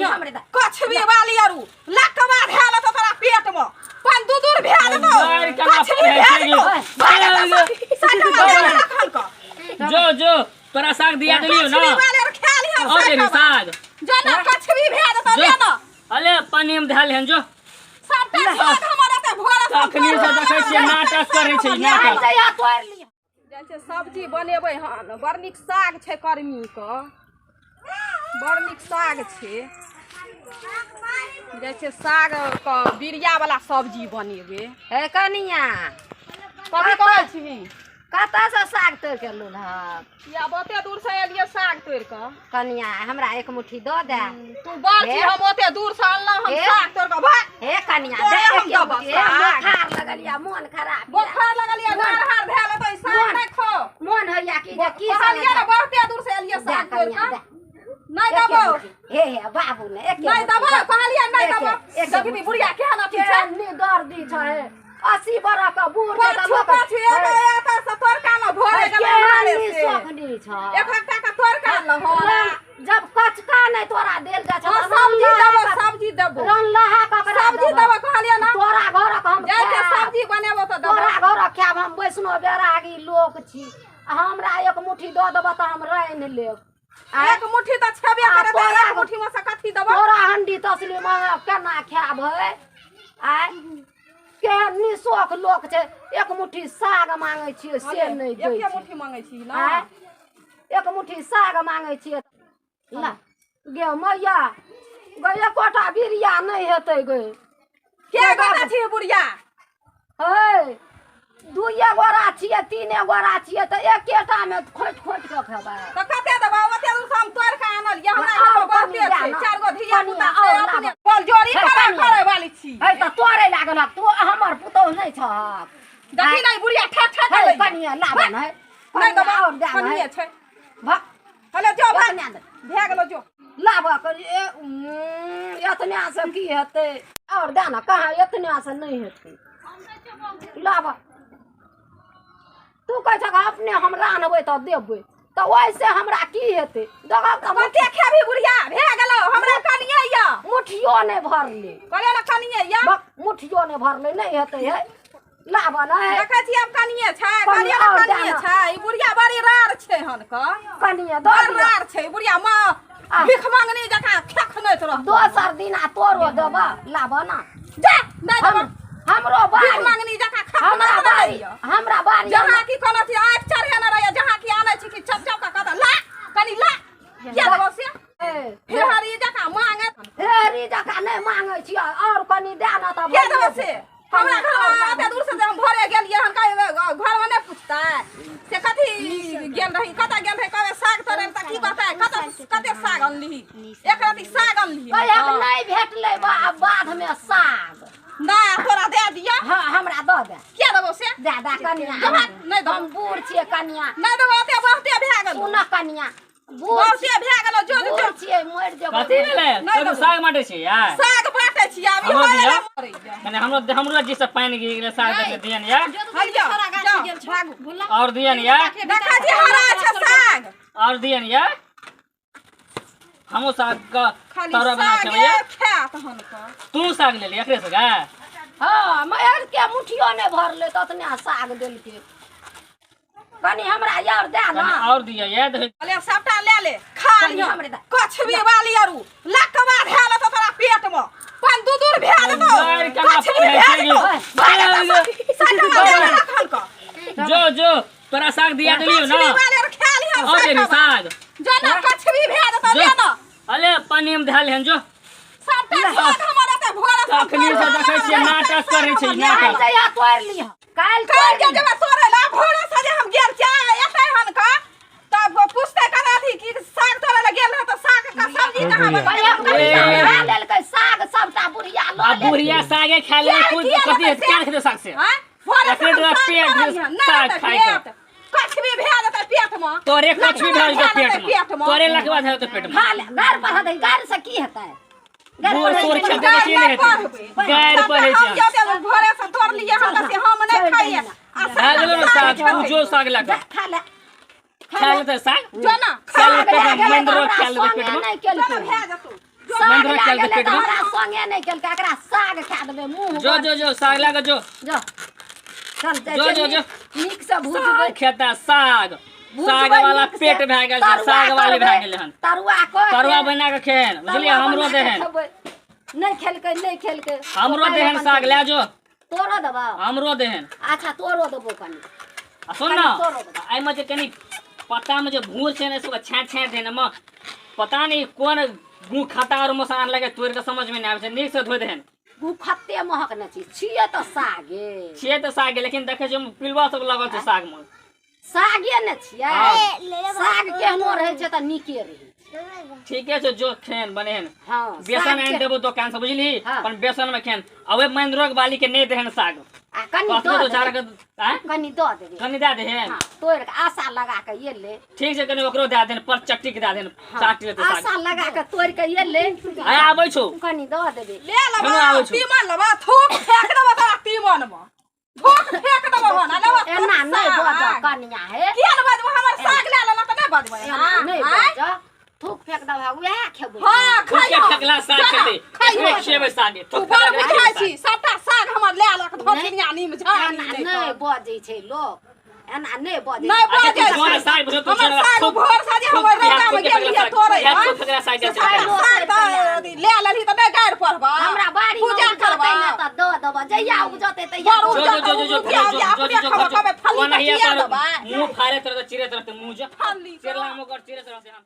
लिहऽ हमरे दे। कछबी वाली आरू लकवा भेल तो तोरा पेट में पन दू दूर भेल तो मारि केना कछबी भेल तो सटवा भेल रखल क जो जो तोरा साग दिया देलियो ना कछबी वाली आरू खा लिहऽ और देली साग जो ना कछबी भेल तो जो ले ना अले पानी में धैल हन जो सबटा साग हमर एते भोरा तखनी से देखै छियै नाटक करै छै काल्हि नाटक जइहा तोड़ि लिहऽ। जाइ छै सब्जी बनेबै हन बड़ नीक साग छै कर्मीके बड़ नीक साग छै जाइ छै सागके बिरियावला सब्जी बनेबै हे कनिया कथी कहै छी कतऽसँ साग तोड़ि कऽ लुलहक या बहुते दूर से एलियै साग तोड़ि कऽ कनिया हमरा एक मुट्ठी दऽ दे तू बड़ छी हे। हम ओते दूर से अनलहुँ हम हे। साग तोड़ि कऽ भाग हे कनिया तोरे दे हम एक देबऽ मुट्ठी। हे, साग। बोखार लगल या मोन खराब या। बोखार लगल या मोन- हार भेल तऽ ई साग मोन- नहि खो मोन होइया कि जे की कहलियै ने बहुते दूर से एलियै दे साग तोड़ि कनिया कऽ दे नहि एके देबौ मुट्ठी। हे हे बाबू ने एके नहि मुट्ठी देबौ दे। कहलियै नहि एके- देबौ एके देखबी मुट्ठी। बुढ़िया केहन अथी छै केहन निदर्दी छै 80 बरख के बूढ़ छै तऽ पाछू लोक पाछू एगो एतऽ से तोड़का मे भरे गेलै केहन मारे से निसोखनी छै एक हफ्ता के तोड़का अनलहुँ जब कचका नहि तोरा देल जाइ छै हँ, तऽ सब्जी रनलाहा देबो कक- सब्जी देबो रनलाहा ककरा सब्जी देबो? देबो कहलियै ना तोरा घरक हम जाइ छै खायब। सब्जी बनेबो तऽ देबो तोरा घरक खायब हम वैष्णव बैरागी लोक छी आ हमरा एक मुट्ठी दऽ देबऽ तऽ हम रान्हि लेब आँय? एक मुट्ठी तऽ छेबे आ करे तऽ तोरा- एक मुट्ठी मे से कथी देबो तोरा हंडी तसली मे केना खायब है आँय केहन निशोख लोक छै एक मुट्ठी साग मांगै छियै से नहि दै एके छै मुट्ठी मांगै छी ना आँय? एक मुट्ठी साग मांगै छियै ला गे मैया गे एकोटा बिरिया नहि हेतै गे के गोटा छी बुढ़िया हे दुइए गोरा छियै तीने गोरा छियै तऽ एकेटा मे खोटि खोटि कऽ खेबै तऽ कते देबौ ओते दूर से हम तोड़ के आनल ये हमरा आओर घर मे बहुते कनी छै दए ना। चारि गो धिया कनी पुता छै आओर अपने लाबऽ। बलजोरी हे, करे कनी। करे वाली छी हे तऽ तोड़े लागल हक तू हमर पुतोहु नहि छहक देखी ने ई बुढ़िया ठक ठक हे करैया। कनिया लाबऽ ने हे नहि कनिया देबौ आओर दए ने कनिये हे छै भक हेलो जो भाग एतने दे। भए गेलो जो लाबऽ कर एतने से की हेतै आओर दए ने कहाँ एतने से नहि हेतै लाबऽ तू कहै छह अपने हम रान्हबै तऽ देबै तऽ ओहिसे हमरा की हेतै देखब तऽ कते खेबही बुढ़िया भए गेलो हमरा कनिये या मुठियो नहि भरलै कहलियै ने कनिये या बक, मुठियो नहि भरलै नहि हेतै हे लाबऽ ने हे देखै छी आब कनिये छै कनिये कहलियै ने आओर कनिये दए छै ई बुढ़िया बड़ी रार छै हन क कनिये दऽ बड़ दिअ। रार छै ई बुढ़िया माँ आ। भीख मंगनी जकाँ खेखनैत रहतौ दोसर दिन आ तोरो देबऽ लाबऽ ने जा नहि देबऽ हमरो भीख बाड़ी मंगनी जकाँ हमरा खेखनैत बाड़ी रहैया हमरा बाड़ी जहाँ की कोनो चीज आँखि चढ़ेने रहैया जहाँ की आनै छी कि चप चप कऽ कहता ला कनि ला किया देबौ से फेहरी जकाँ मांगत हेरी जकाँ नहि मांगै छियै आओर कनि दए ने तऽ किया देबौ से हमरा घरमे एते दूर से जे हम भोरे गेलियै हन घरमे नहि पुछतै से कथी गेल रही कतऽ गेल रही कहबै साग तोड़ै तऽ की बताय कतऽ कते साग अनलिही एक रत्ती साग अनलिही कहिया नहि भेटलै बाधमे साग ना तोरा दे दिअ हँ हमरा दऽ दे किया देबौ से दए दे कनिया नहि हम बूढ़ छियै कनिया नहि देबौ ओते बहुते भए गेल सुन कनिया बहुते भए गेलो जो जो छियै मरि जेबै कथी भेलै कदू साग बाँटै छियै यार साग बाँटै छियै आब हमरो इहो दिअ। एलै मरैया कने हमरो हमरो जी से पानि गिर गेलै साग दे दियन यार हलिया जाओ भागू और दियन यार देखै छी हरा छै साग और दियन यार हमहूँ साग के खाली तरुआ बना सागे खेबै यार खायत हन कऽ तू साग लेली एकरे से गा हँ मयर के मुठियो नहि भरलै ततने साग देलकै कनि हमरा यार दए ना कने और दिअ यार देखै अले सबटा ले ले खा कनि लिह हमरे दे। कछबी वाली आरू लकवा भेल तो तोरा पेट में पन दू दूर भेल तो मारि केना कछबी पड़ै भेल तो छै सटवा भेल रखल क जो जो तोरा साग दिया देलियो ना कछबी वाली आरू खा लिह और देली साग जो ना कछबी भेल तो जो। ले ना अले पानी में धैल हन जो सबटा साग हमर एते भोरे तखनी से देखै छियै नाटक करै छै काल्हि नाटक जइहा तोड़ि लिह काल्हि काल्हि तोड़ि के लिह जेबै तोड़ै ला भोरे से जे हम गेल छियै एतै हन का तब पूछते कना अथी कि साग तोड़ै ला गेल रहे तऽ साग का सब्जी कहाँ बनल कहिया बुढ़िया खा लेलकै साग सबटा बुढ़िया लऽ आ लेलकै। बुढ़िया सागे खा ले किया- कुछ किया कथी लेतै से? क्या खेतै साग से आँय? भोरे से एकरे हम तोरा साग पेट तोड़लियै हन, नहि साग रहतै खाइ के। पेट। कछबी भए जेतै पेट मे तोरे कछुई भए जेतै पेट मे पेट मे तोरे लकवा भए जेतै पेट मे खा ले गारि पढ़ा दही गारि से की हेतै गारि बूढ़ पढ़ै सूढ़ छै। खेतै तऽ की नहि हेतै गारि पढ़ै हम छै जते भोरे से तोड़लियै हन तऽ से हम नहि खाइए आ भए गेलो ने साग साग तू जो साग लए जा, कऽ खा ले खा लेतै साग जो ना खा साग लेतै लए गेलै मन्दरो तऽ खा हमरा लेतै पेट संगे मे नहि जो ना केलकै भए जेतौ जो साग महेंद्र लए खेलकै गेलै पेट तऽ में। हमरा संगे नहि केलकै, एकरा साग खा देबै मुँह जो जो जो साग लए कऽ जो। जो चल जाइ जो, छियै, जो, जो। नीक सँ भुजबै। साग खेता साग। भुजबै साग वाला नीक से, पेट भए गेल छै, तरुआ साग वाली भए करबै, गेलै हन। तरुआ कऽ के, तरुआ बना कऽ खेहन, बुझलियै? तरुआ हमरो बना कऽ देहन। खेबै। नहि खेलकै, नहि खेलकै। हमरो काल्हि देहन अपन साग लए जो। तोरो देबौ। हमरो देहन। अच्छा, तोरो देबौ कनि। आ सुन न, कनि तोरो देबौ। एहिमे जे कनि पत्तामे जे भूर छै ने, से ओकरा छाँटि छाँटि दे ने। पता नहि कोन गु खाता आओर मौसा आनलकै तोड़ि कऽ, समझमे नहि आबै छै। नीकसँ धोइ दहेन। गुखत्ते महक नहि छै, छियै तऽ सागे। छियै तऽ सागे, लेकिन देखै छियै ओहिमे पिलुआ सब लगल छै सागमे। सागे ने छियै। हँ। साग केहनो रहै छै तऽ नीके रहै छै। ठीके छै, जो खेन बनेहन। हँ, बेसन साग आनि के- देबो दोकान से, बुझली? हँ। पर बेसन में खेन आ ओहि महेंद्रोक बाली के नहि देहन साग। आ कनि कतबो दऽ दू चारि देबै। के आँय? कनि दऽ देबै। कनि दए देहन। हँ, तोड़ि कऽ आशा लगा कऽ एलै। ठीक छै, कनि ओकरो दए देहन, पर चट्टी के दए देहन। हँ, चाट लेतै साग। आशा लगा कऽ तोड़ि कऽ एलै। आय आबै छौ। कनि दऽ देबै। ले लेबा। केना आबै छौ? तीमन लेबा, थूक फेक देबो तोरा तीमन मे, थूक फेक देबो हन। आ लेबा एना नहि साग। बजऽ कनिया हे। किया ने बजबो? हमर साग ले लेलक तऽ नहि बजबै? एना नहि आँय? बजऽ, थूक फेक देबह, उएह खेबै। हँ, थूक के खइहो। फेकला साग जाना, खेतै। खइहो। एकरे खिएबै सागे। तू थूक बड़ फेकला बुझाइ साग। छी, सबटा साग हमर ले लेलक धोतिनिया नीम झाड़ी। एना नहि नहि बजै छै लोक, एना नहि बजै नहि छै। बजै अच्छा, छै। साग बुझो तू हमर चल, साग थूक- भोर साँझ थूक हमर इएह रौदा मे थूक के गेल रहियै फेकला तोड़ै साग, इएह हन। थूक फेकला साग से जाइ छै। सबटा साग तऽ अथी ले लेलही तऽ नहि गारि पढ़बह? हमरा बाड़ी मे पूजा उपजतै करबह। ने तऽ दऽ देबऽ, जहिया उपजतै तहिया बड़ दऽ जो देबऽ। जो जो जो जो उपजा, जो उपजा, जो अपने जो खबर जो खबर फल्ली ओनाहिये कटिया पर देबै। मुँह फाड़ैत रहतै, चिरैत रहतै मुँह, जो फल्ली चिरला मे ओकर चिरैत रहतै। हम